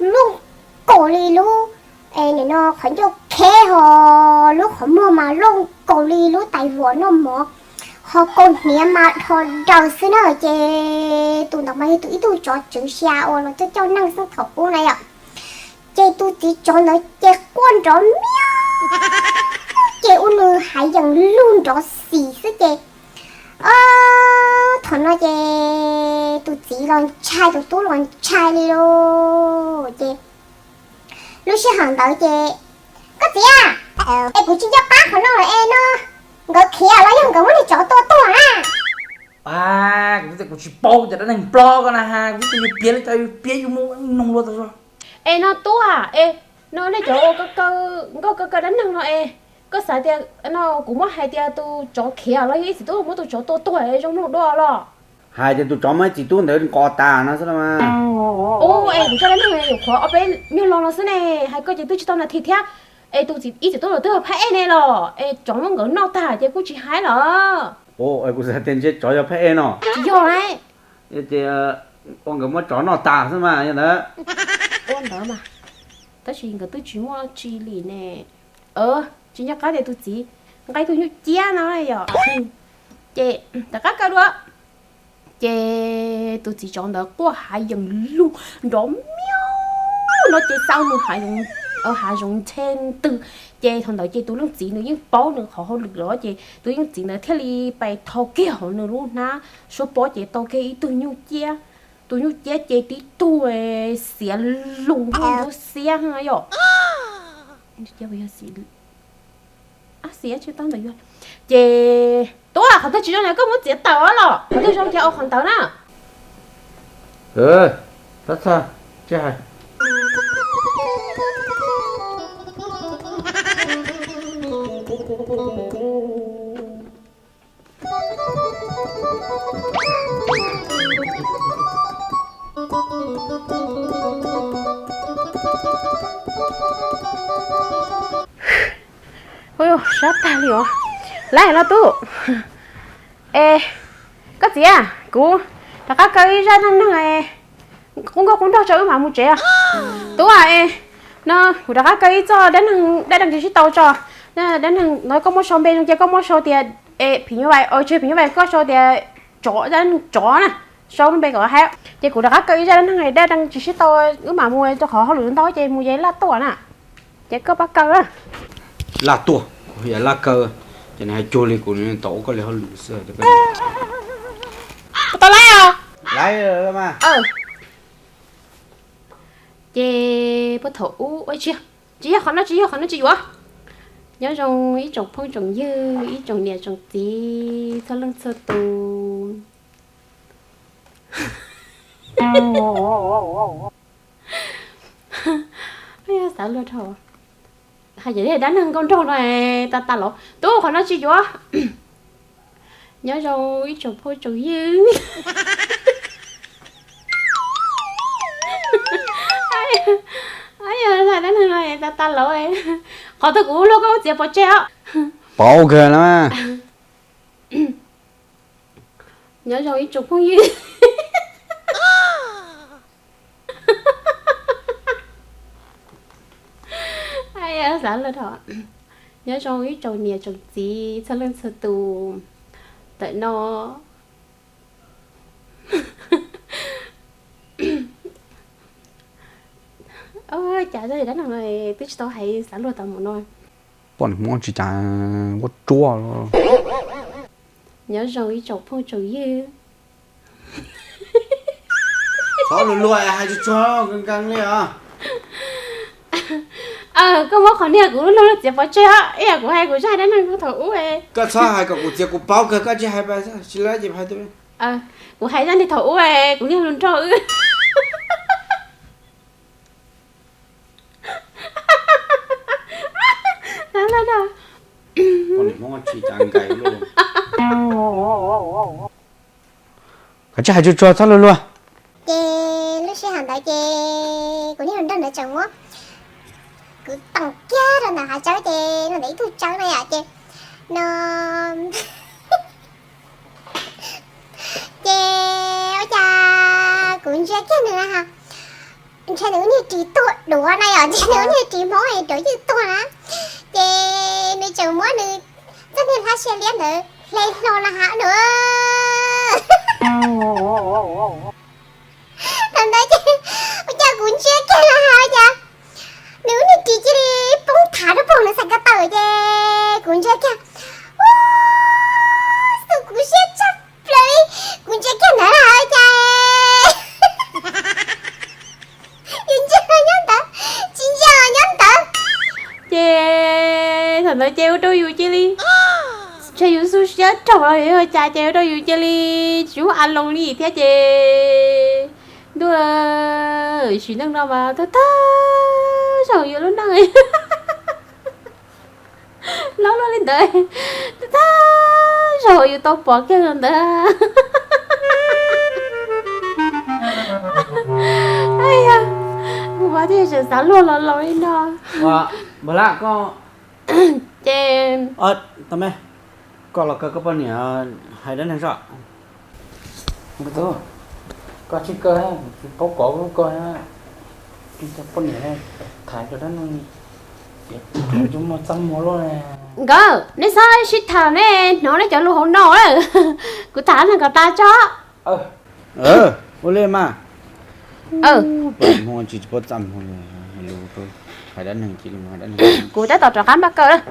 Looj nkaus li lub, nim no qhov ncauj khev ho, lub qhov muag mas looj nkaus li lub tais vuam noj mov, ho kaus hniav mas dhos daws xwb na. Ces tus ntawd mas yog tus ib tug tsov tswv xya uas los coj coj neeg xeeb thaum ub na yom. Ces tus txiv tsov ntawd ces quaj nrov miav, ces ua nws hav yeem lug nrov xis xwb ces thaum no ces tus txiv los ntshai, tus tub los ntshai li lauj. Ces lub sij hawm ntawd ces, koj txiv a, es kuv tsis nco qab qhov no lawm es no nkawd khiav los yog nkawd muab niag tsov tua tuag na? Kuv twb tias kuv tsis paub, kuv tias dab neeg Nplog ko na ha, kuv twb tias yus piav li cas yus piav yus mus noog luag tas zog. Es no tub a, es no nej cov ua nkauj kaw kaw dab neeg no es, koj xav tias no kuv muab hais tias tus tsov khiav los yog ib txiv tub muab tus tsov tua tuag zoo mloog dua los? Hais tias tus tsov muab ib txiv tub ntawd nqos tas no xwb los mas. Ub, es kuv coj dab neeg yuav qhuav ob peb nyuag lo no xwb ne, hais koj ces twb tsis tau nas this thiab. Es tus ib txiv tub los twb yog phab ej ne los, es tsov muab nkawd noj tag ces kuj tsis hais los. Ub, es kuv xav tias ntshe tsov yog phab ej no. Tsis yog lauj. Ces ua nkawd muab tsov noj tas xwb mas yog ntawd. Ua ntawd mas, tab sis nkawd twb tsis muaj tsi li ne. Tsis nco qab tias tus txiv nqa ib tug nyuj ciab no yom. Ces rov qab kaw dua, ces tus txiv tsov ntawd quaj hav yeem lug nrov miav no ces xa mus hav zoov nthe ntws. Ces thaum ntawd ces tus leej txiv nws yeej paub nws qhov hauj lwm lawm ces tus leej txiv ntawd thiaj li pais thau kiag hauv nws lub hnab suab pob ces tau kiag ib tug nyuj ciab. Tus nyuj ciab ces tib tug xiav lus ntsuab xiab yom. Ces tub, qhov twg tsis zoo ces koj muab txiav tawm los, qhov twg zoo ces ua qhov ntawd na. Txhob txhawj, tsis hais. Ub, sab tag li os. Lawm no tub. Es koj txiv, kuv rov qab kaw ib zaj neej neeg qub nkauj qub nraug tso wb mam mus tsev os. Tub a, es no kuv rov qab kaw ib txoj dab neeg dab dee tsis sib tau tso. Dab neeg no koj muab sau npe zoo ces koj muab sau tias, es phim nyuj vais, tsis phim nyuj vais, koj sau tias tsov, dab neeg tsov na. Sau lub npe kom hais. Ces kuv rov qab kaw ib zaj dab neeg dab dee tsis sib tau, wb mam mus rau qhov hauj lwm ntau ces mus ces laj tuaj na. Ces koj pab kaw. Laj tuaj, kuv yog laj kaw, ces nws hais cuag li kuv tau ua koj li hauj lwm xwb. Tau laiv os. Laiv mas. Ces puag thaum ub, tsis yog qhov no, tsis yog qhov no tsis yuav. Nyob zoo ib tsoom phooj tsoom ywg, ib tsoom niam tsoom txiv txhua leej txhua tus. Xav luag dhau, hais tias dab neeg nkauj nraug no tas tas los tub, qhov no tsis yuav. Nyob zoo ib tsoom phooj tsoom ywg. Dab neeg no tas tas los, qhov twg kuv luag koj txiav pov tseg os. Paub kawg na. Nyob zoo ib tsoom phooj ywg. Xav luag dhau. Nyob zoo ib tsoom niam tsoom txiv txhua leej txhua tus. Ntawm no, cas zaj dab neeg no twb tsis tau hais, xav luag tau mus no. Poj niam Hmoob tsis cas, vuab tsuab. Nyob zoo ib tsoom phooj tsoom ywg. Txhob luag luag, hais tsuag tsuag nkees nkees li os. Koj muab qhov niag kuv lub luag txiav pov tseg os, ib yam kuv hais kuv zaj dab neeg thaum ub. Koj txhob hais kom kuv txiav, kuv paub kawg, koj tsis hais, tsis lab ces hais. Kuv hais zaj niag thaum ub, kuv niag hluas nraug wb. Koj tsis hais tsuag tsuag, txhob luag luag. Ces lub sij hawm ntawd ces kuv niag hluas nraug ntawd tseem muab kuv teem kiag rau ntawm hav tsawb ces no ntawm ib tug tsawb no yom, ces no ces ua cas kuv ntsia kiag nws na ha, Ntshe nws niag ris tuag duav na yom, ntshe nws niag ris Hmoob es duav ywj tuag na. Ces nws tseem muab nws txoj niag hlab siab liab ntawd hle hlo na ha no. Thaum ntawd ces ua cas kuv ntsia kiag na ha cas nws niag ris cia li poob thav rau poom nws xav ko taw ces kuv ntsia kiag, ua, xu kuv siab tshaj plaws li, kuv ntsia kiag ntawd na ha cas yus ntsia los nyob ntawd, tsis ntsia los nyob ntawd. Ces thaum ntawd ces ua rau yus cia li, ntshe yus xu siab raug los yog cas ces ua rau yus cia li tsis muaj a loo li thiab ces ntuj, sim neej no mas tag tag zaug yus lub neej. Laub luaj li ntawd, tag tag zaug yus tau pom kiag ntawd. Kuv mas thiaj tseem xav luag los laus li no. Npawg Laj, koj, ces, tau me, koj los kaw koj poj niam hais dab neeg tso. Koj tsis kaw, tsis paub kov lub koj, poj niam thaiv rau dab neeg, txaj muag luaj. Nkawd, neb txhob sib tham, neb hnov neb cov lus hauv no lawm. Kuv tham dab neeg kom tas tso. Ua li mas. Tsis paub txaj muag li, hais dab neeg cia li mus hais dab neeg. Kuv tab tom rov qab npaj kaw lawm.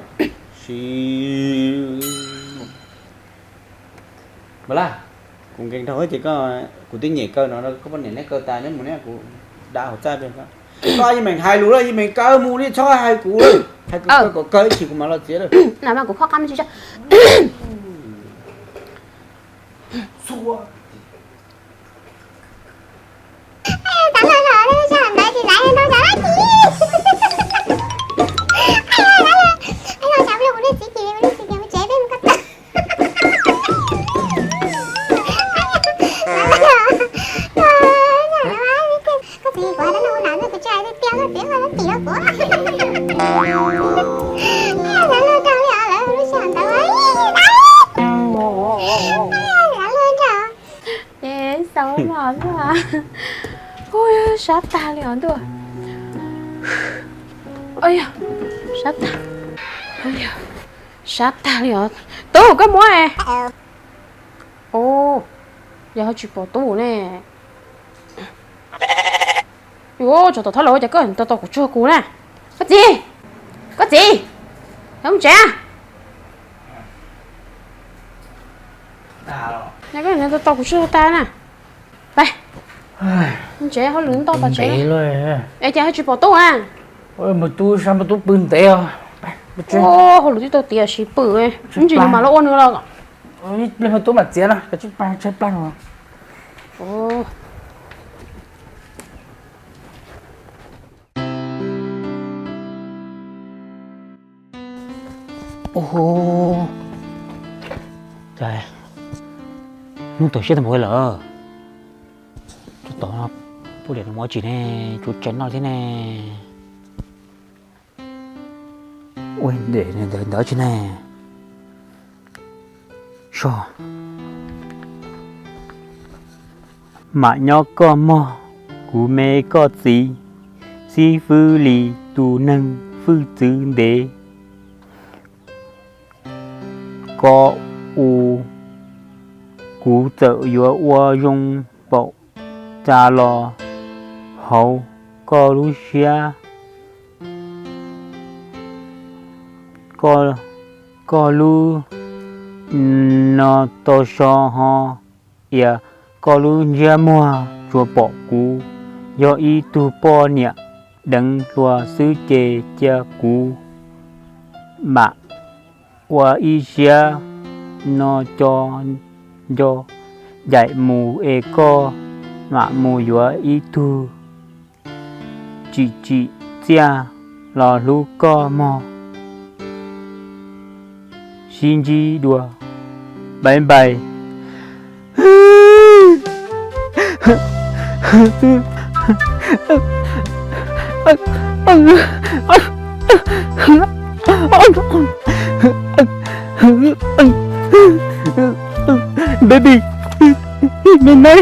Npawg Laj, kuv nkees dhau ces koj, kuv twb nyem kaw no, koj poj niam neb kaw tas neb mus neb, kuv da hauv txaj pem. Koj yeej meem hais lus lawm, yeej meem kaw mus li, txhob hais kuv lawm, hais kom kaw kom kaw ib chim kuv mam los txiav lawm. Kuv khob qab me ntsis tso. Ces xav los, hu, sab tag li os ntuj. Sab tag, sab tag li os. Tub, koj muab. Yog ho tsis pom tub ne. Yuav tsov tom thab laug, ua cas koj tau tau kuv tsuag kuv na? Koj txiv, koj txiv, mus tsev. Koj tau tau kuv tsuag tag na. Peb mus tsev, hauj lwm ntau pov tsev. Es cas ho tsis pom tub a? Mus tub sab, mus tub pw ntev os. Hauj lwm twb tau tiav siv pw, ib ntsis nws mam los ua nws los. Mus tub mam txiav no, kav tsij pab tshaib plab no. Hnub tawm siab tag npaum li lawm. Tub tom no, pub diam no mus ua tsi ne, tsuav tsev noj thiab ne. Ua ntej ntawd tsi ne. Soj, mam nyob koj mog, kuv me koj txiv, xib fwb li tus neeg fwj txwv ntev. Koj u, kuv txawm yuav ua zoo npaum cas los hauv koj lub siab, koj lub no tau so ho, ias koj lub ntsiab muag tsuas pom kuv yog ib tug poj niam deev hluas xwb ces cia kuv mam ua ib siab no co nco ncaim mus es koj mam mus yuav ib tug tsim tsim txiaj los hlub koj mog. Sib ntsib dua. Bye bye. Baby, me nai.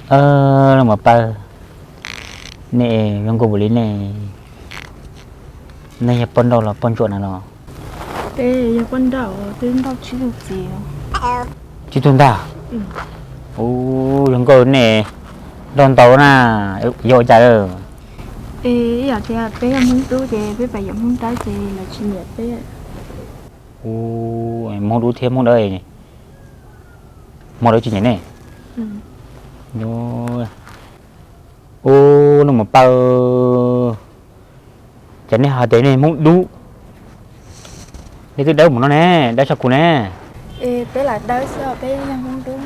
Ub, los mas Paj, nej zoo nkauj npaum li nej, nej yog poj nrauj los poj ntsuam na los? Peb yog poj nrauj, peb nrauj tsib tug txiv. Tsib tug ntag? Ub, zoo nkauj nej, nrauj ntau na, yog ua cas lawm? Es yam tias peb yog Hmoob Dub ces peb pab yuav Hmoob Dawb ces lawv tsis nyiam peb. Ub, Hmoob Dub thiab Hmoob Dawb, Hmoob Dawb tsis nyiam nej? Ub, los mas Paj, cas nej hais tias nej Hmoob Dub, nej twb dawb mus no ne, dawb tshaj kuv ne. Es peb lam dawb xwb, peb yog Hmoob Dub.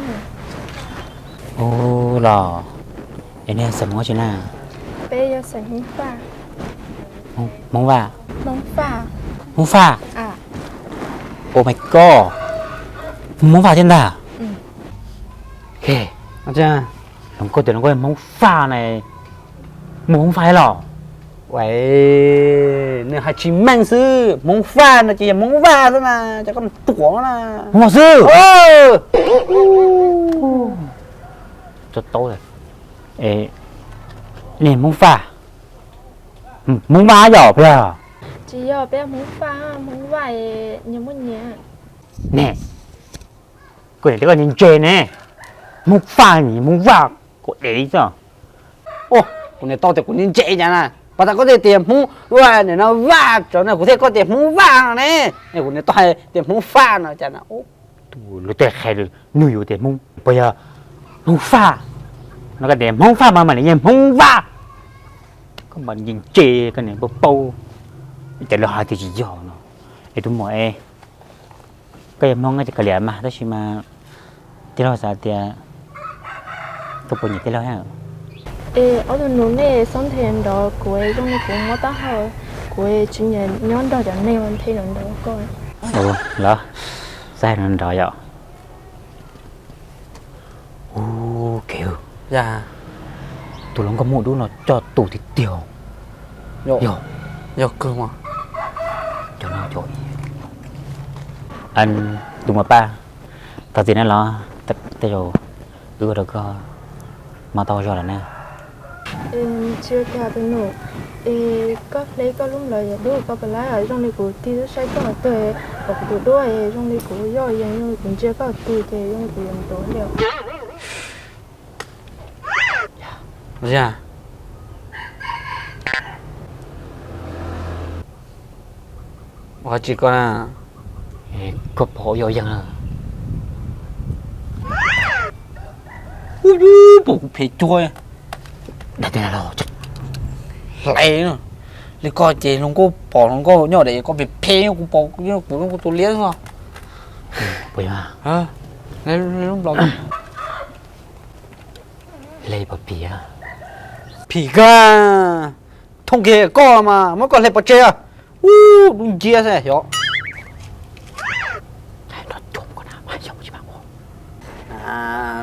Ub, los, es nej xeem Hmoob dab tsi na? Peb yog xeem Hmoob Faj. Hmoob Vaj? Hmoob Faj. Hmoob Faj? Oh my god, Hmoob Vaj thiab ntag. Hluas nkauj tias hluas nkauj Hmoob Faj na, muaj Hmoob Faj thiab los? Nws hais tsis meej xwb, Hmoob Faj no ces yog Hmoob Vaj xwb na, cas koj ruam na. Hmoob Vaj xwb. Txog tau, nej Hmoob Faj, Hmoob Vaj yom, puas yog? Tsis yog, peb Hmoob Faj, Hmoob Vaj nyias muaj nyias. Ne, koj niam tias koj ntse ntse ne, Hmoob Faj, Hmoob Vaj, koj dev xwb. Kuv niam tau tias kuv ntse ntse cas na, pas tas koj thiaj tias Hmoob Vaj, nim no Vaj tsawv na, kuv thiaj koj tias Hmoob Vaj no ne. Kuv niam tau hais tias Hmoob Faj no cas na. Tus luag tej qhe nug yus tias Hmoob, puas yog Hmoob Faj no, koj tias Hmoob Faj mas mam li yog Hmoob Vaj. Koj mas ntse ntse, koj niam paub paub, cas luag hais tias tsis yog no. Es tus muam, koj yog Hmoob ces kav liam mas, tab sis mas tij laug xav tias koj puas nyiam tij laug thiab? Es ob tug nus, nej xob nthe nrov kuv, zoo li kuv mob taub hau, kuv tsis nyiam nyob nrog cov neeg nthe nrov nrov koj. Los, xav hais nrov nrov yom. Ub, kev, tus hluas nkauj Hmoob Dub no coj tus tiag tiag. Yog, yog kawg mas. Cov no cov, tus muam Paj, thov txim na los, tej zaum wb ua rau koj mob taub hau zog lawm na. Tsis ua cas tus nus, es koj hle koj lub nplawv yam dub koj pab lab, zoo li kuv tig tuaj saib koj tuag, kom kuv tus duab, zoo li kuv yoj yees, zoo li kuv ntsia koj tus ces zoo li kuv yuav ntuav li. Ua tsis koj na. Koj pom yoj yees na. Ub, pom kuv phem cuag. Hlais li koj ces hluas nkauj pom hluas nkauj nyob deb, koj phem phem, kuv pom kuv tus liab xwb. Puas yog? Lub nplawv. Hle pom phim, phim kawg. Thooj kiag koj mas muab koj hle pov tseg. Ub, dub nciab xwb xyov.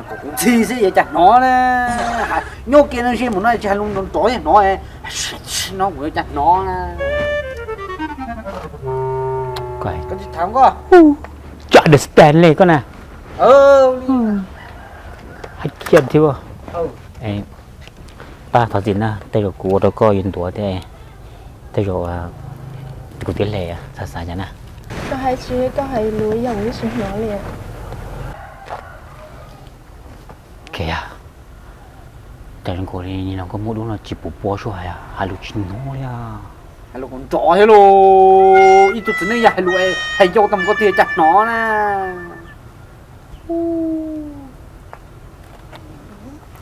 Kom kuv ntxhi xwb yuav cas hnov na. Nyob kiag no ze mus no tsis hais lus nrov nrov hnov, no kuv yuav cas hnov na. Koj tsis tham koj. Tsis understand li koj na. Hais kiag thiab. Paj, thov txim na, tej zaum kuv ua rau koj yuav ntuav thiab, tej zaum kuv twb hle, xav xav cas na. Koj hais tsis, koj hais lus yog kuv twb tsis hnov li. Kev, cas zoo nkaus li hluas nkauj Hmoob Dub no tsis pum pua suab, hais lus tsis hnov li. Hais lus nrov thiab lauj, ib tug txiv neej yog hais lus hais yau tau mus koj twb yuav cas hnov na.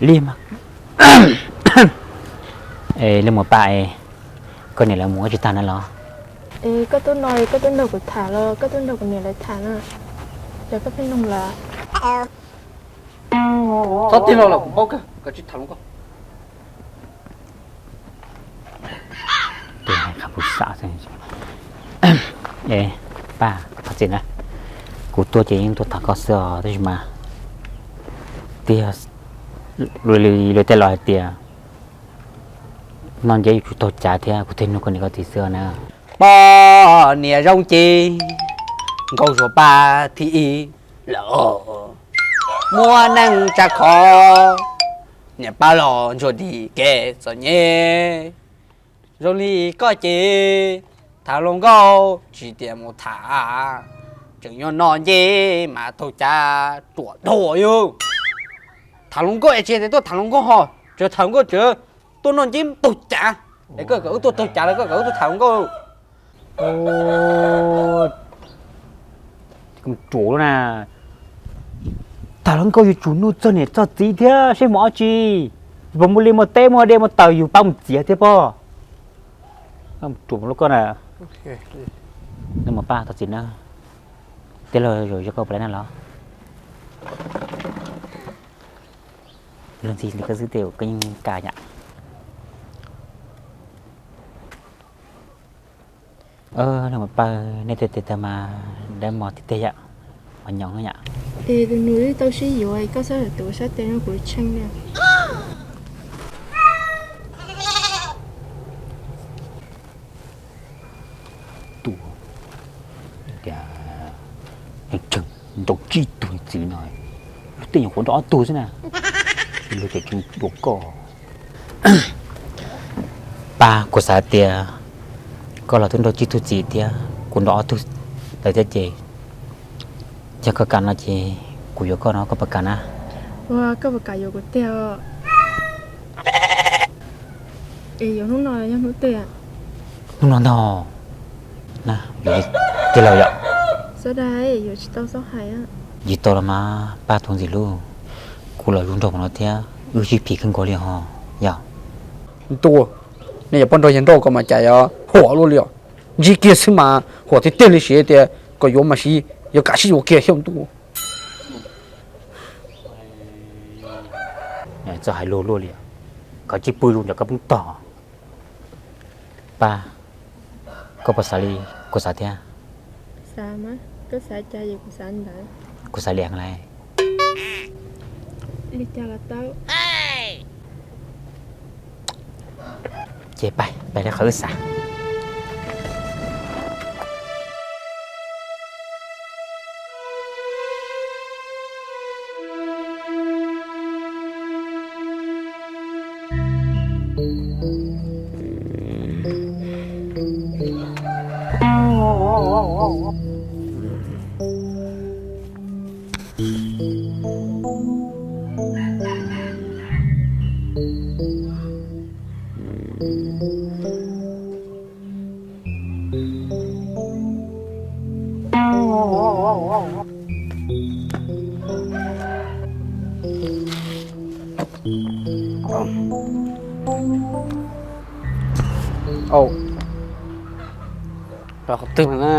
Li mas, li muam Paj, koj niam lawv mus ua tsis tag na los? Koj tuaj no koj tuaj nrog kuv tham los koj tuaj nrog kuv niam lawv tham na? Cas koj pheej noog lawv? Txhob tig los lawm, kuv paub kawg, koj tsis tham los koj. Paj, thov txim na, kuv tuaj ces yeej tuaj tham koj xwb os, tab sis mas tiag, luag tej laus hais tias noj nceb yuav tsum taug cav thiab, kuv thiaj nug koj niam koj txiv xwb na. Poj niam zoo ces nkauj zuag paj thib ib lawm, muaj neeg tsa khov Niam Paj los ntsuag dim kev txom nyem. Zoo li koj ces tham hluas nkauj tsis tias mus tham, tseem yuav noj nceb mas taug cav ruam dhau yus. Tham hluas nkauj es tsis tias tuaj tham hluas nkauj ho, tsuas tham hluas nkauj tsuas tuaj noj nceb taug cav. Es koj kom wb tuaj taug cav los koj kom wb tuaj tham hluas nkauj? Ruam na. Tham hluas nkauj yuav tsum nug txog niam txog txiv thiab seb mus ua tsi. Puas muaj liaj muaj teb muaj dej muaj taws yus pab mus txiav thiab pob. Ruam lub koj na. Neb mus pab thov txim na. Tej laug yog koj puas lab na los? Luag ntxhi li koj xwb tej koj yeej kaj yam. Neb mus pab nej tej tes tag mas dab mos tiag tiag yam, mos nyoos yam. Es tus nus twb tau sib yuav, koj txhob tus sab tes no kuv tsheej na. Tus tias nrau tsib tug txiv no, luag tej nyuam qhuav nrau ob tug xwb na, luag tseem tseem dua koj. Pab, kuv xav tias koj los twb nrau tsib tug txiv thiab, kuv nrau ob tug lawm thiab ces, yog koj kam no ces kuv yuav koj no, koj puas kam na? Ua, koj puas kam yuav kuv tiag? Es yuav hnub no yog hnub twg? Hnub no ntag. Tij laug yom. Xav dai, yuav tsis tau xav hais. Tsis tau los mas Paj tus ntxim hlub, kuv los zoo nraug no thiab wb sib phim kawg nkaus li ho yog. Ntuj, nej yuav poj nrauj yawg nrauj ko mas cas yuav huam luaj li os. Ntsib kiag xwb mas huam tiag tiag li, sim tias kom yuav mas sim yuav kam sib yuav kiag xyov ntuj. Txawj hais lus luaj li, koj tsis pw zoo ntawm koj poob tog. Paj, koj puas xav li kuv xav thiab? Kuv xav li heev lawm. Ces pab pab rau qhov wb xav. Au, rau qhov twg na?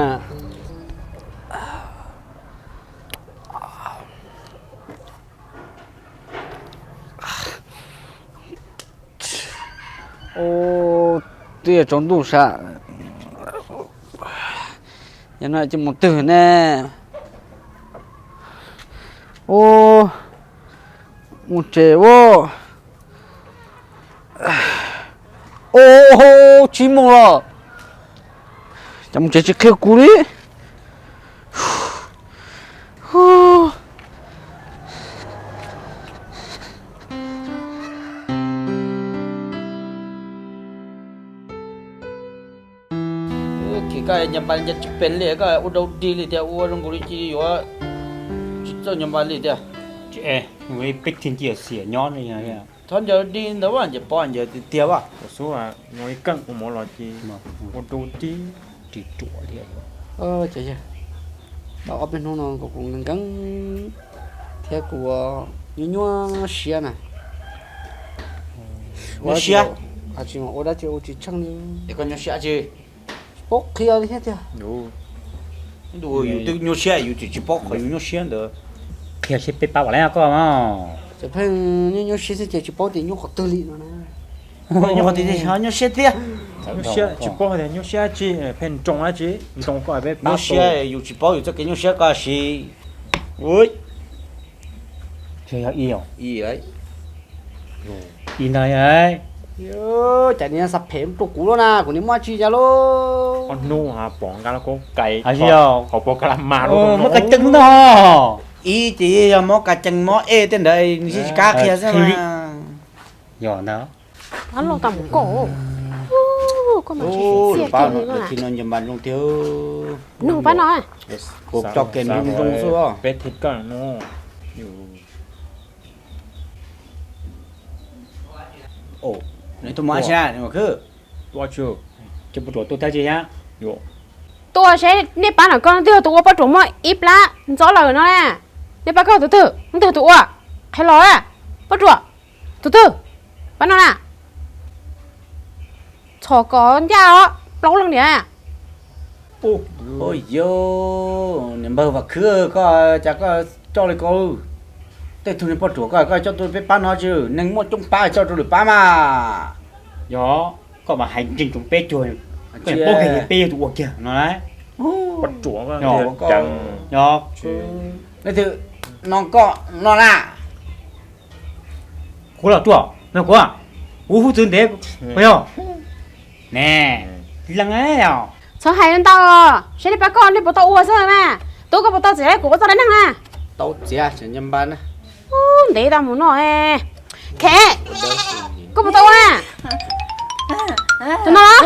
Ub, twb yuav tsaus ntuj sas, yog no cia mus twg ne? Ub, mus tsev ua. Ub, tsis mus los, cas mus tsev tsis qhia kuv li. Koj nyob npas nyob tsis pem li, koj ua dau dig li tiag, ua zoo nkaus li cia yuav tsis txawj nyob npas li tiag. Peb thib cia xiam nyob li. Thov ncaws dig ntawd, ncaws pov ncaws tiag tiag as. Xub no ib keej ua mov los ces ua dau dig ris ruam li. Ces yog tau ob peb hnub no kuv nkees nkees thiab kuv nyuaj nyuaj siab na. Nyuaj siab? Tsis ua dab tsi ua tsis tsheej li. Es koj nyuaj siab tsi? Tsis paub qhia li thiab tiag. Yus twb nyuaj siab yus tseem tsis paub qhov yus nyuaj siab ntawd. Qhia seb peb pab puas leej koj mas. Tseem pheej nyuaj nyuaj siab xwb ces tsis paub tias nyuaj qhov twg li no na. Nyuaj qhov twg, nyuaj siab thiab. Nyuaj siab tsis paub tias nyuaj siab tsi, pheej nroo dab tsi, nroo koj peb pab. Nyuaj siab yus tsis paub yus txoj kev nyuaj siab koj siv. Ua, tsis yog ib os. Ib ntag. Cas nws xav phem rau kuv lawm na, kuv niam muaj tsis cas lauj. Ob hnub pom nqa lub koob kais, hauv paus ka la mas lub muab ka cees ntag. Ib ces yog mob ka cees mob ej tej ntawd nws tsis kam qhia xwb mas. Yog ntag. Pab los tas mus koj. Koj mas tsis txiaj kiag li no. Nug pab no. Kuv coj kev nroo nroo xwb. Peb thib kaj no. Nws tuaj mus dab tsi na, nws khwb? Cov poj ruam tuaj tag tsis yam? Tuaj seb nej pab no koj twg tus ua poj ruam muaj ib plab ntxob lawm no na. Nej pab koj tus twg, tus twg ua? Qhia los. Poj ruam, tus twg? Pab no na. Txhom kom ncaj os, plaub leej niam. Ua yog niam npawg Vam Khwb, koj cas koj coj li ko? Tej tug niag poj ruam koj, koj coj tuaj peb pab no tsis, neeg muaj coob pab coj rau lwm pab mas. Yog, koj mas hais ntseeg rau peb cuag, koj paub kiag tias peb yog tus ua kiag no na. Poj ruam, yog, leej twg no koj no na? Kuv los tuaj no kuv, kuv hu txwv ntev puas yog? Ne, leej os. Txhob hais ntau, saib nej pab koj nej puas tau ua xwb na. Tub koj puas tau txiav kuv ua txoj dab neeg na? Tau txiav, ntev tau mus no. Khe, koj puas tau ua na? Tus no los?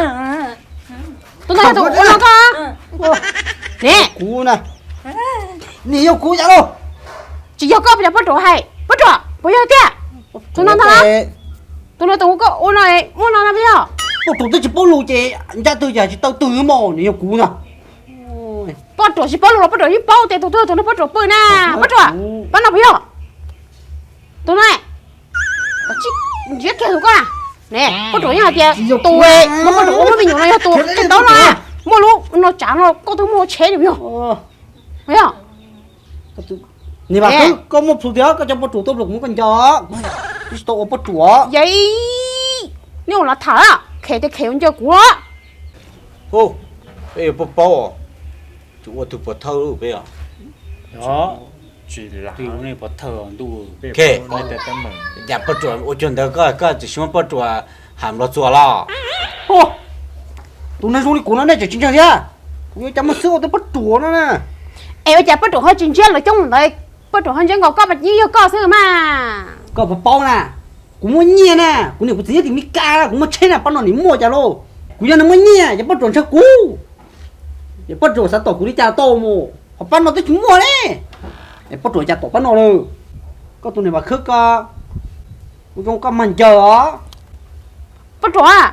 Tus no yog tus ua no koj? Ne, kuv na. Nim yog kuv cas lauj? Tsis yog koj, puas yog poj ruam hais? Poj ruam, puas yog tiag? Tus no ntag. Tus no tus koj ua no, muaj no no puas yog? Poj ruam twb tsis paub lus ces ncaj twg cas tsis tau twg mos, nim yog kuv na. Poj ruam tsis paub lus los poj ruam yeej paub tias tus twg tus no poj ruam pw na. Poj ruam, pab no puas yog? Tus no, ntsia kiag tus koj na. Ne, poj ruam yeej hais tias tus muaj poj ruam ua muaj me nyuam no yog tus qig taub no, muaj lub no tsav no koj twb muaj tsheb li yog. Yog. Niam Vam Khwb, koj muaj plhus tiag, koj coj poj ruam tuaj los kuv muab koj nco, kuv tsis tau ua poj ruam. Yog, nej ua los tham, Khe tias Khe ua nco kuv. Hu, peb yuav paub paub, tsis ua tug pov thawj peb os. Tsis ua pov thawj ntuj. Khe, cas poj ruam ua cuag ntawd koj, koj tsis muab poj ruam ham nplos txuas los? Tus neeg zoo li kuv no nej tseem tsis ntseeg thiab. Kuv yuav cas muaj xwb ua tau poj ruam no na. Es ua cas poj ruam ho tsis ntsiab lawv coob ntawd, poj ruam ho ntsiab nkaus koj mas yeej yog koj xwb mas. Koj puas paub na, kuv muaj nyiaj na, kuv niam kuv txiv nyob tim Mes Kas, kuv muaj tsheb na, pab no nim muaj cas lauj. Kuv yog neeg muaj nyiaj ces poj ruam ntshaw kuv, ces poj ruam xav tom kuv li cas tau mus, ho pab no twb tsis muaj li. Es poj ruam cas tom pab no lawm? Koj tus niam Vam Khwb koj, kuv zoo koj mag ncaws os. Poj ruam,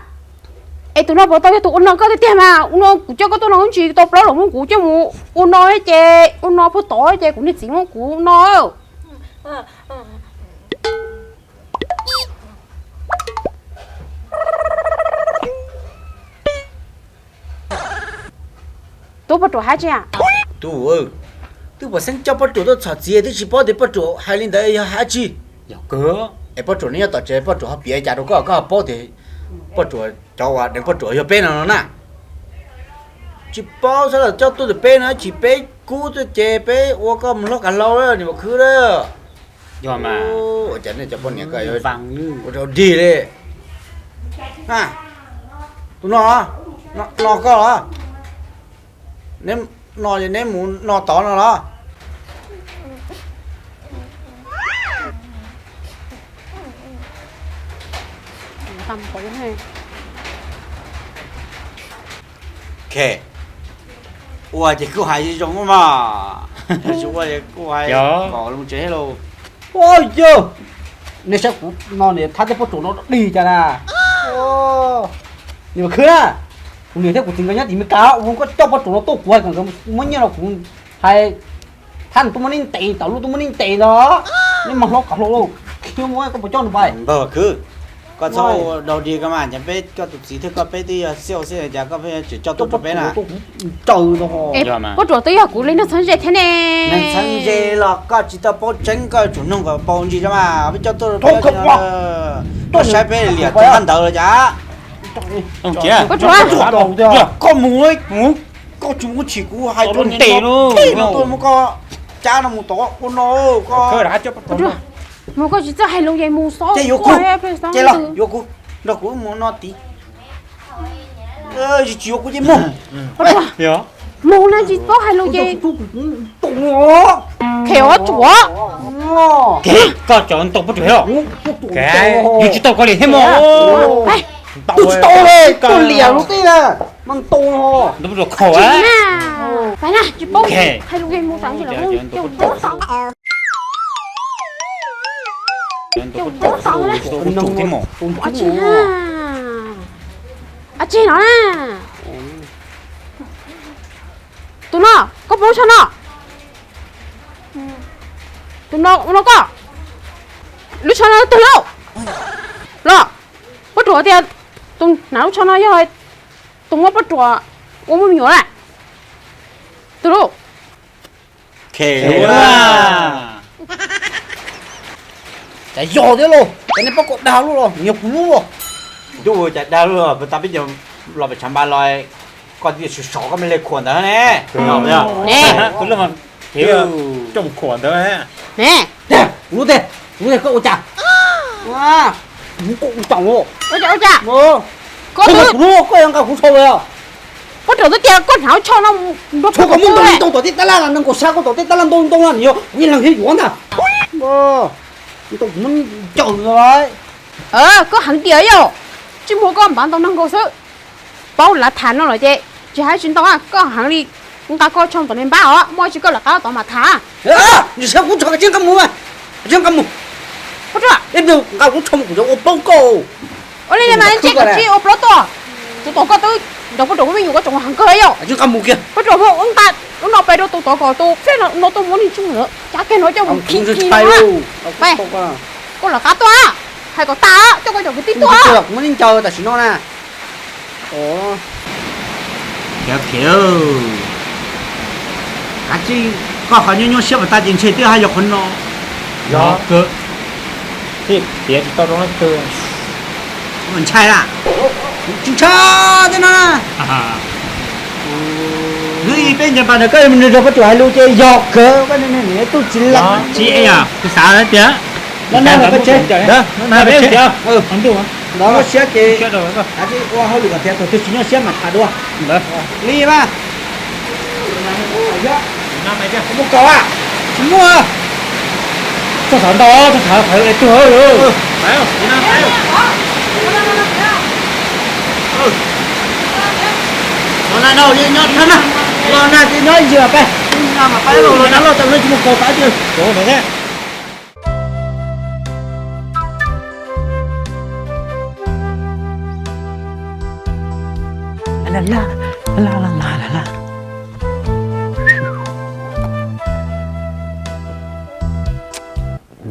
es tus no puas tau yog tus ua no koj tiag tiag mas? Ua no kuv coj koj tuaj no tsis tau plaub los muab kuv coj mus ua no ces ua no puag tod ces kuv niag txiv muab kuv no. Tub, poj ruam hais tsi? Tub, twb pom xeeb coj poj ruam tuaj txhom txiv twb tsis paub tias poj ruam hais li ntawd yog hais tsi. Es poj ruam neb nyob tom tsev poj ruam ho piav cas rau koj, koj ho paub tias poj ruam, cov uas deev poj ruam yog peb no no na? Tsis paub xwb los coj tuaj tim peb no, chim peb kub tuaj ces peb ua koj mus hlob kav hlau niam Vam Khwb lawm. Yog mas. Ua cas nej cov poj niam ko ua rau dig li. Tus no, no koj los? Neb no, neb mus no tod no los? Khe, ua ces kuj hais zoo mas, tsis ua ces kuj hais kom loo tsev lauj. Ua yog, nej saib kuv no niam thab tej poj ruam no dig cas na. Niam Vam Khwb na, kuv niam thiab kuv txiv nkawd nyob tim Mes Kas, ua koj coj poj ruam no tuaj kuv hais kom nkawd muab nyiaj los kuv hais thab nws tuaj muab neb ntes, tam lub tuaj muab neb ntes ntag. Neb mag hlob kav hlau lauj, khiav mus koj puas coj nws pais? Npawg Vam Khwb, koj txhob dag dig koj mas, cas peb koj tus txiv thiab koj peb twb yog xiaj xiaj cas koj pheej tseem coj tuaj rau peb na? Poj ruam twb yog kuv li neeg txheeb ze thiab ne. Neeg txheeb ze los koj tsis tau paub tseeb, koj tsum noog kom paub ntsis rau mas peb coj tuaj rau peb. Koj saib peb liam tag ntawd los cas. Koj mus, koj tsum mus chim kuv hais rau niam no tuaj muab koj cab no mus tod ua no. Koj mus, koj tsis txawj hais lus ces mus xwb. Ces yuav kuv, ces los yuav kuv, nrog kuv mus no tid. Tsis yuav kuv ces mus. Mus na, tsis paub hais lus ces. Khem ua tsuav. Koj cov ntau pob tsuas os. Yus tsis tau koj liam thiab mog. Tus tsis tau li, koj liam lub teb na. Mas ntau no. Ntau pob tsuas khaum. Tsis paub hais lus nkeeg mus tas ntsis lawm. Ua tsi no na. Tus no, koj puas lub tsho no? Tus no, ua no koj, lub tsho no twg lauj? Los, pob tsuas tias tus hnav lub tsho no yog tus muab pob tsuas ua muaj me nyuam na. Tus lauj. Cas yog thiab lauj, cas nej paub kom dag lub los yog kuv lub los. Ntuj, cas dag lub los, tas peb cov los pem tshav npas los, koj twb sov koj me le khuam ntawd ne. Coj mus khuam ntawd ne. Kuv lub teb, kuv lub teb koj ua cas? Kuv koj ua cas? Koj kuv lub, koj yuav nqa kuv tsho los? Koj rau twb tias koj hnav tsho no, tsho kom muaj ntau li ntau tom tej tab laj, nees nkaum xya koj tom tej tab laj ntau ntau no, nws yog kuv ib leeg thiab yuav ntag. Ntau kuv muab ncaws lawm. Koj heev tiag yom, tsis muaj koj npav ntau neeg nkaus xwb. Paub lav tham no lawm ces tsis hais tsis ntau, koj heev li, nqa koj tsho tom niag npab os, muaj tsis koj lawv qab tod mas tham. Nws saib kuv tsho koj tsis nqa mus, tsis nqa mus. Nqa kuv tsho mus kuv yuav ua plaub koj. Ua li mas ntshe koj tsis ua plaub tuaj, kuv tom koj twb nrog puag rau kuv me nyuam koj tseem heev kawg yom. Puag rau mus nqa lub no pais rau tus tod kom tus peb no tuaj muab nws tso, cab kiag no coj mus khi khi no. Koj lawv qab tuaj, hais kom tas coj koj cov kwv tij tuaj. Kuv muab ncaws tam sim no na. Khiav khiav, kav tsij, koj qhov nyuaj nyuaj siab mas tas ces ntshe twb haj yog qhov no. Yog kawg, tiav tsis tau rau leej twg. Ntshai na, tsis ntshai tej no na. Lub ib peb ncaws pas ntawd koj nrog pab ruam hais lus ces yog kawg, koj niam tub tsis lees. Tsis es, kuv xav tias no na, koj tsev ntawd, muaj siab ces kav tsij ua hauj lwm kom tiav, thaum twg tsis nyuaj siab mas tham dua. Li mas mus kaus a, tsis muaj. Txog thaum ntau, txog thaum qhov es tuag. Los na, no nyob thab na, los na ces nyob ib ntsis mas peb, los na los tau, tsis mus kaus pab tiag.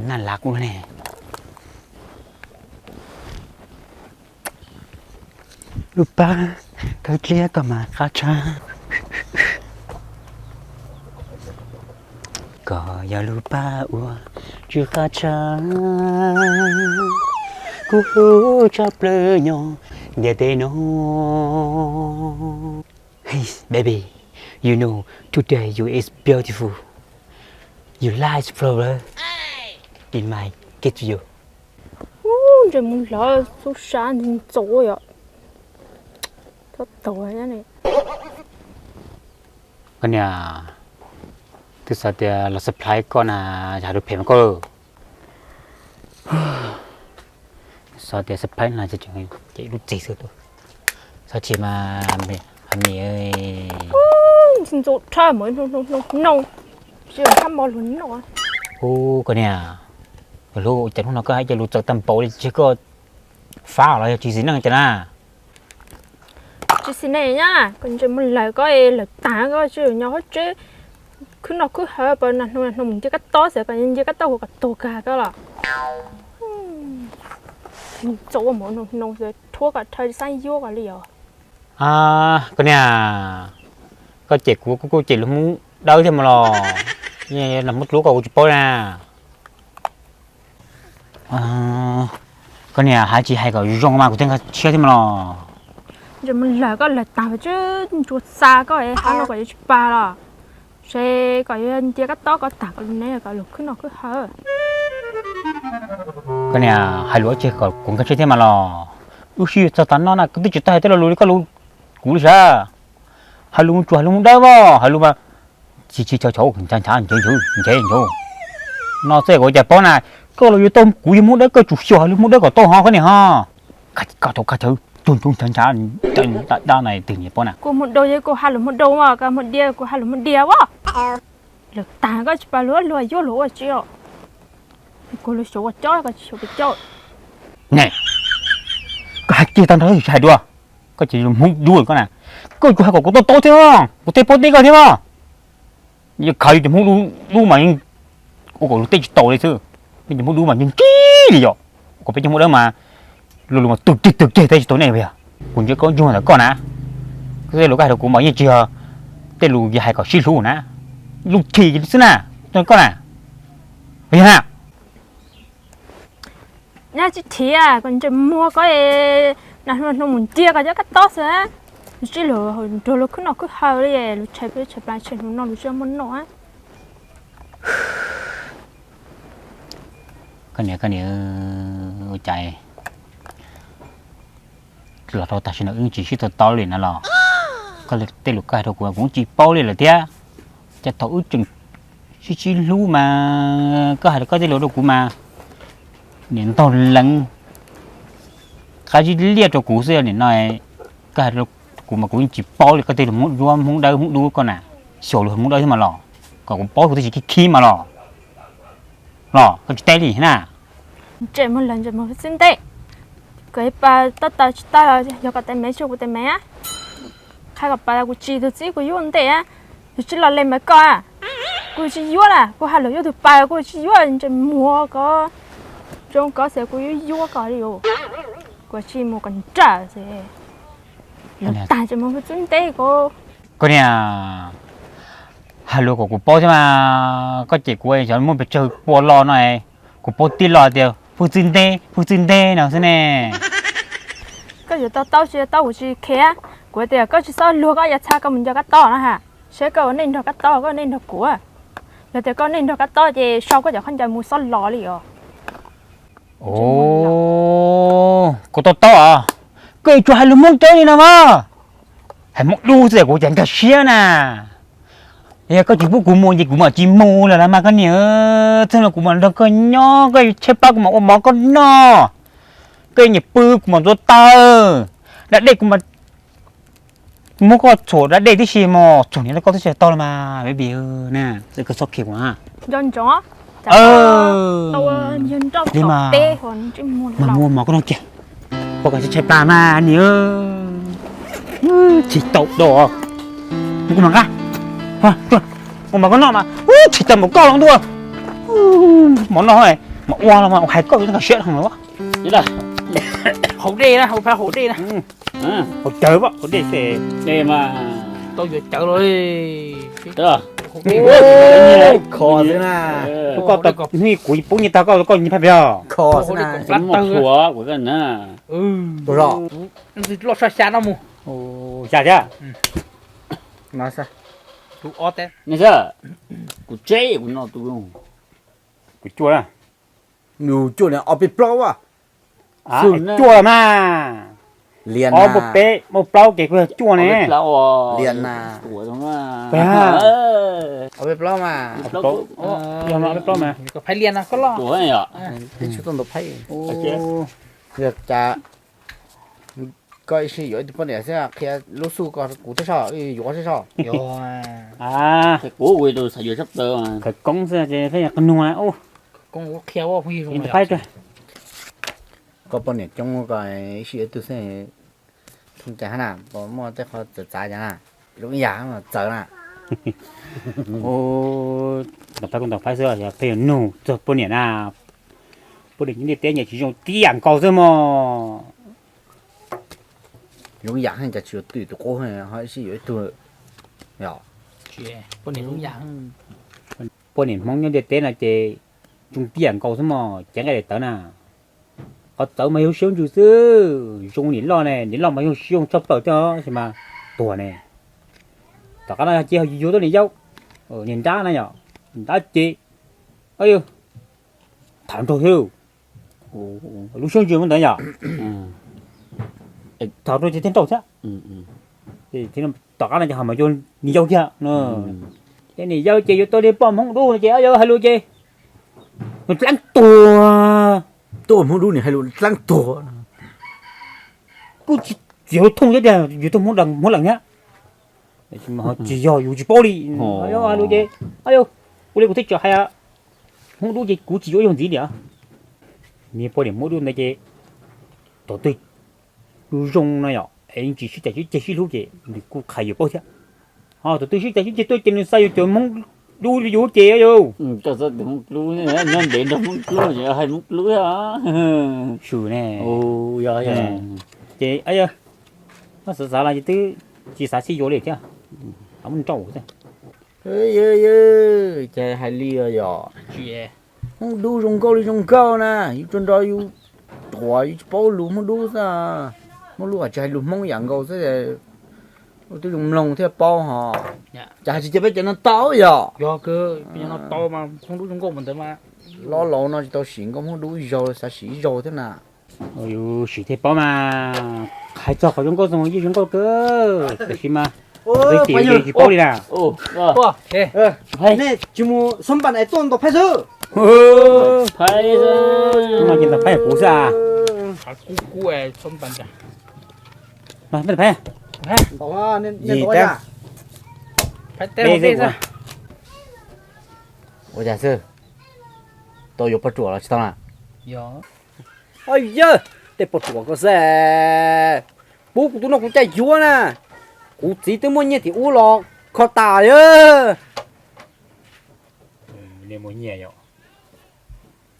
Na lav kuv ne. Lub pab kawg dliab koj mas qab tshaj. Koj yog lub pab uas tsis qab tshaj, kuv hlub tshaj plaws nyob ntiaj teb no. Hey, baby, you know today you is beautiful. You like flower? It might get you. Ub, ntsej muag lawv xub sab ntxim ntxaus yom. Txhob tau ne. Koj niam, twb xav tias los surprise koj na, yog hais lus phem mas koj. Xav tias surprise na ces lub txim xwb. Xav chim mas, hais me. Ntxim ntxaus dhau mus, no no no, tsis dhab mo luag noj. Ub, koj niam, hlub cas hnub no koj hais cov lus txawv tag npaum li, tsis koj fab los yog tsis xis neej cas na? Tsis xis neej nyab, koj ntsej muag lawm, koj lawm tag, koj tsis nyob hauv tsev khwb noj khwb haus, pas nas hno nas hno mus nce kab tob xwb, koj nce kab tob hu kom tuag kag koj los. Txaus ua mov no no xwb, rhuav kom dhau xab yuab koj li os. Koj niam, koj cem kuv, kuv kuj cem lus Hmoob dawb thiab mas los, lus Hmoob dluab koj kuv tsis paub na. Koj niam, hais tsis hais kom zoo mas kuv thiaj nkag siab thiab mas los. Ntsej muag lawm, koj lawm tag, tsis ntsuas xa koj es hab no kom yuav tsis pag los. Seb kom yuav nce kab tob koj tag kom lus nev kom lus khwb noj khwb haus. Koj niam, hais lus ua tsi kom kuv nkag siab thiab mas los. Wb sib yuav txog tav no na, kuv twb tsis tau hais tej lo lus li koj lus, kuv li sav. Hais lus tsuas hais lus Hmoob dawb os, hais lus mas Tsis tsis tau nchav nchav nchev nchuv nchev nchuv no xwb kuv cas paub na. Koj los yuav tau kuv yog Hmoob Dawb koj tsum xyuas hais lus Hmoob Dawb kom tau ho koj niam ho. Koj tau koj chaw nchuv nchuv nchav nchav dab dab na twg niam paub na. Kuv Hmoob Dawb yog kuv hais lus Hmoob Dawb, koj Hmoob Diav kuv hais lus Hmoob Diav as. Lawv tag koj tsis pab luag luag yuav luag ua tsi os. Kuv lus xyov ua coj koj tsis xyov pes coj. Ne, koj hais kiag tag nrho tsis hais dua. Koj ces Hmoob dub koj na. Koj tsuas hais kom kuv tau tau thiab, kuv thiaj paub teb koj thiab. Yog khaws cov Hmoob dub mas yeej ua kom luag teb tsis tau li xwb. Peb cov Hmoob dub mas yeej ntsib li yom, ua kom peb cov Hmoob Dawb mas luag lus mas tug ceg tug ceg teb tsis tau nej yog. Kuv ntsia koj ntsuag ntawm koj na, koj tej lus koj hais rau kuv mas yeej tsis yog tej lus yog hais kom sib hlub na, lub thim xwb na, koj na, yog na. Nyob tsis thiab koj ntsej muag koj, nas hluas hluas mus ncia koj cov kab tob xwb. Lus sib luag nrog luag khwb noj khwb haus li, lus tshais peb tshais plas tshais hnuv no lus sib muaj noj. Koj niam, koj niam, ua cas los rau tam sim no wb tsis sib tau taub li no los? Koj tej lus koj hais rau kuv kuv tsis paub li lawm thiab. Cas thaum wb tseem sib sib hlub mas koj hais koj tej lus rau kuv mas niam ntog leev qab zib liaj rau kuv xwb. Nim no koj hais rau kuv mas kuv yeej tsis paub li, koj tej lus Hmoob Dawb Hmoob Dawb Hmoob Dub koj na, xyaum lus Hmoob Dawb thiab mas los, kom kuv paub kuv twb tsis khib khib mas los, los koj tsis teb li na. Ntsej muag lawm ntsej muag txwb nteb, koj ib pas tab tawg tsis tawg, yog koj tes me tsuas kuv tes me, qhia kom pas kuv tsis tus txib kuv yuav ntej, yus tsis los li mas koj, kuv tsis yuav na, kuv hais lus yuav tus pas kuv tsis yuav, ntsej muag ko, zoo ko xwb kuv yuav yuav koj li os, kuv tsis mus kom nrawm xwb, lawv tag ntsej muag txwb nteb ko. Koj niam, hais lus kom kuv paub thiab mas, koj cem kuv xyov muaj pes tsawg pua lo no, kuv paub tij los tias hwj txwj nteb hwj txwj nteb no xwb ne. Koj yuav tau taub tsis taub kuv tsis kheev, kuv tias koj tsis txhob luag koj yav txha koj mus nco kab tob no ha, seb koj ua neej nrog kab tob koj ua neej nrog kuv. Yog tias koj ua neej nrog kab tob ces sau koj cov khaub ncaws mus xob los li os. Kuv tau taub os, koj yuav tsum hais lus Hmoob Dawb li no mas, hais Hmoob Dub xwb kuv cas nkag siab na. Yog koj tsis pub kuv mus ces kuv mam tsis mus lawm los mas koj niam. Txheej no kuv mam nrog koj nyob, koj tshaib plab kuv mam ua mov koj noj, koj nyiam pw kuv mam ntxuav taws, da dej kuv mam muab koj txhuam da dej tib si mos, txhuam niam koj twb tsis tau los mas baby na, koj txhob kheev kuv na. Li mas, mas muab mov koj noj kiag, pom koj tshaib plab mas niam. Tsis tau dua, mus kuv mam nqa, mus mov koj noj mas tsis tau mus koj los ntua. Mov noj mas ua los mas hais koj nkag siab dhau los. Haus dej na, haus dej na. Haus cawv, haus dej ces tau yuav cawv los. Kho xwb na. Koj, kuv pub nyiaj tag koj, koj nyiaj phaj pes os. Kho xwb na. Loj tshaj xya no mus. Xya thiab. Kuv tseb kuv no tus. Kuv cuaj na. Nws cuaj na, ob peb plaub a. Cuaj mas. Lias na. Ob muaj peb muaj plaub ces kuj yog cuaj ne. Lias na. Ob peb plaub mas. Yog no ob peb plaub mas. Phais lias no koj loj. Tsis tau ntau phais. Yog cas koj ib sij yuav ib tug poj niam xwb qhia lub xub ko kuv thiab soj, yuav thiab soj. Khawv koob xwb ces peb qhia nug na. Koj poj niam coob ko ib sij yuav ib tug xwb. Thoob cas hab na, puas muaj tej qhov txawv txav cas na, zoo ib yam txawv na. Ntau phab kuj ntau phab xwb, yog peb yuav nug txog poj niam na, poj niam nyob ntiaj teb nyiam tsis zoo tib yam nkaus xwb mog. Zoo ib yam heev cas tsis yuav twm tus qub ho ib sij yuav ib tug. Poj niam Hmoob nyob ntiaj teb no ces zoo tib yam nkaus xwb mog, cev nqaij daim tawv na. Qhov txawv mas yog siab ntsws xwb, zoo niam loj ne, niam loj mas yog zoo tshaj plaws thiab sis mas tuag ne. Tom qab no yog ces yog yus yug tau niam yau, niam nrab na yom, niam nrab ces, tham nraug thiab, lub siab ntsws muaj ntawd yom, tham nraug ces thiaj nraug thiab. Tom qab no ces ho mas yog niam yau kiag no. Ces niam yau ces yuav tau li poj Hmoob Dub no ces yawg hais lus ces nws dlaab tuag. Tuaj Hmoob Dub nws hais lus dlaab tuag. Kuj tsis yog thooj thiab tiag, yus thooj Hmoob Lees thiab. Tsis yog, yus tsis paub li. Hais lus ces, ua li kuv thiaj txawm hais, Hmoob Dub ces kuv tsis yuav yawg ntxiv li. Niag poj niam Hmoob Dub ntawd ces thaum twg zoo no yom, es yeej tsis sib cav sib ceg sib hlub ces nws kuj qhia yus paub thiab. Ho thaum twg sib cav sib ceg tuaj ces nws xa yus cov Hmoob Dub yus ces yus nyob ntev nrog Hmoob Dub hais Hmoob Dub thiab. Swm ne. Ces muab xav xav los ces twb tsis xav sib yuav li thiab. Muab nrauj xwb. Ces hais li yog Hmoob Dub zoo nkauj li zoo nkauj na, yus tsuas nrog yus ruam, yus tsis paub lus Hmoob Dub xwb. Hmoob Dub tsis hais lus Hmoob yam nkaus xwb, twb zoo mloog thiaj paub ho. Cas hais tsis cia peb cov no tau yog? Loj laus no tsis tau sim nkauj Hmoob Dub ib zaug, xav sim ib zaug thiab na. Yus sim thiaj paub mas, hais txog qhov zoo nkauj zoo yeej zoo nkauj kawg, tiam sis mas tsis paub li na. Nej tsis mus xub npas es tuaj ntaus phaib xwb. No ces ntaus phaib kuv xwb. Ua cas xwb? Tau yuav poj ruam los tsis tau na? Yog, tej poj ruam ko xwb, pub kuv tus no kuv caj yuav na. Kuv txiv twb muaj nyiaj tim ub los kho tas li.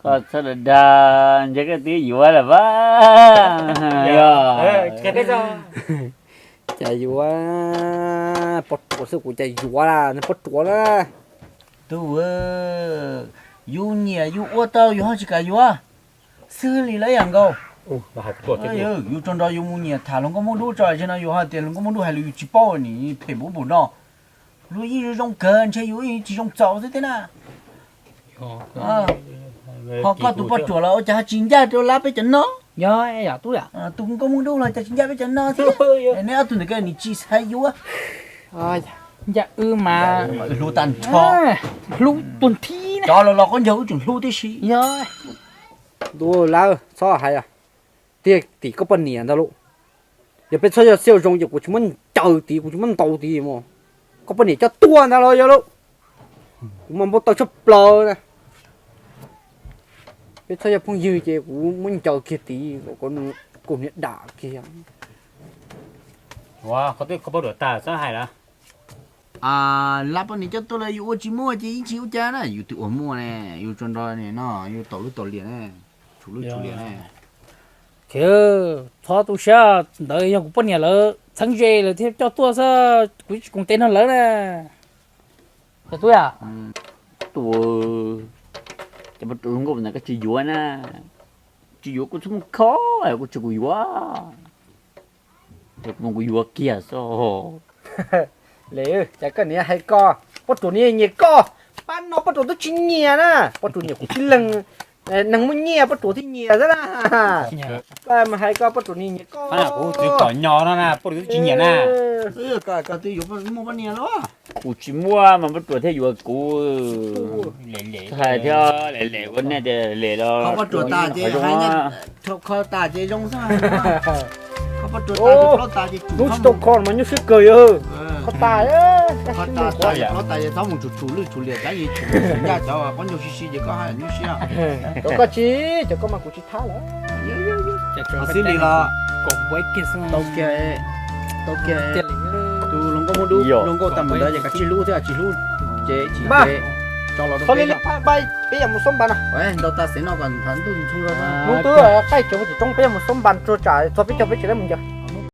Koj txhob dag dag, ntshe koj twb yuav lawm vaj. Yog, cas yuav, poj ruam xwb kuv cas yuav na, poj ruam na. Tub, yus nyiam yus ua tau yus ho tsis kam yuav xwb li lawm yam nkaus. Yus tsuas nrog yus mus nyiam tham hluas nkauj Hmoob Dub tso, zaum no yus hais tias hluas nkauj Hmoob Dub hais lus yus tsis paub, nim phem npaum npaum no. Luag yeej zoo zoo kawg, ntshe yus yeej tsis zoo txaus xwb thiab na. Ho koj tus poj ruam los ua cas ho tsis ncaj rau lab peb cov no? Yog, tus nkauj Hmoob Dub los cas tsis ncaj peb cov no thiab? Neb ob tug ntawm ko nim tsis xav yuav. Ncaj wb mas, wb hlub tag nrho, hlub tuag nthi na. Cov los los qaub ncaug wb tseem hlub tib si. Yog, ntuj lawm, txhob hais, tiag tim koj poj niam ntag lauj. Yog peb txhob yog xib hwb zoo ces kuv tsis muab ncaws tid, kuv tsis muab ntaus tid mas. Koj poj niam coj tuaj ntag los yog lauj. Kuv mas npau taws tshaj plaws na. Peb txhob yog phooj ywg ces kuv muab ncaws kiag tid, kom niag dam kiag. Ua, koj twb kho poj ruam tag txhob hais lawm. Lab poj niam coj tuaj lawm yus ua tsis muaj ces yeej tsis ua cas na, yus twb ua muaj ne, yus tsuas nrog no yus taus lub taus liam ne, tshum lub tshum liam ne. Txhob tu siab, ntawd yog kuv poj niam lawv txheeb ze lawv thiaj coj tuaj xwb, kuv tsis koom tes nrog lawv na. Tus, cov poj ruam zoo nkauj ntawd koj tsis yuav na, tsis yuav kuv txhob muab kho, kuv tsis kuv yuav. Kuv yuav kiag xwb. Li cas koj niam hais ko, poj ruam nws nyiam koj, pab no poj ruam twb tsis nyiam na, poj ruam nyiam kuv tib leeg, neeg muaj nyiaj poj ruam thiaj nyiam xwb na. Koj mas hais ko poj ruam nws nyiam koj. Kuv txiv kom nyo no na poj ruam twb tsis nyiam na. Koj twb yuav muaj poj niam los? Kuv tsis muaj mas poj ruam thiaj yuav kuv. Hais thiab, lem lem ua nej tias lem los. Kho poj ruam tas ces zoo xwb. Kho poj ruam tas ces plaub tas ces hnub tsis tau kho mas nyuaj siab kawg yog. Kho tas, kho tas ces txhob mus tshum tshum lwj tshum liam, tab yim tshum ncaj cov qaub ncaug sib sib ces koj haj nyuaj siab. Cov koj tsis, cov koj mas kuv tsis thab lawm. Ho xwb li los, tau kiag, tus hluas nkauj Hmoob Dub, hluas nkauj tag mus ntawd ces kav tsij hlub thiab, tsis hlub ces tsis tso los rau peb. Peb yuav mus xub npas no. Ntau tas xev no kom ntuj ntxhoo. Hnub twb qaij tsev mus tim roob, peb yuav mus xub npas tsuag tsam txog peb caug peb tsis tau mus ncaws.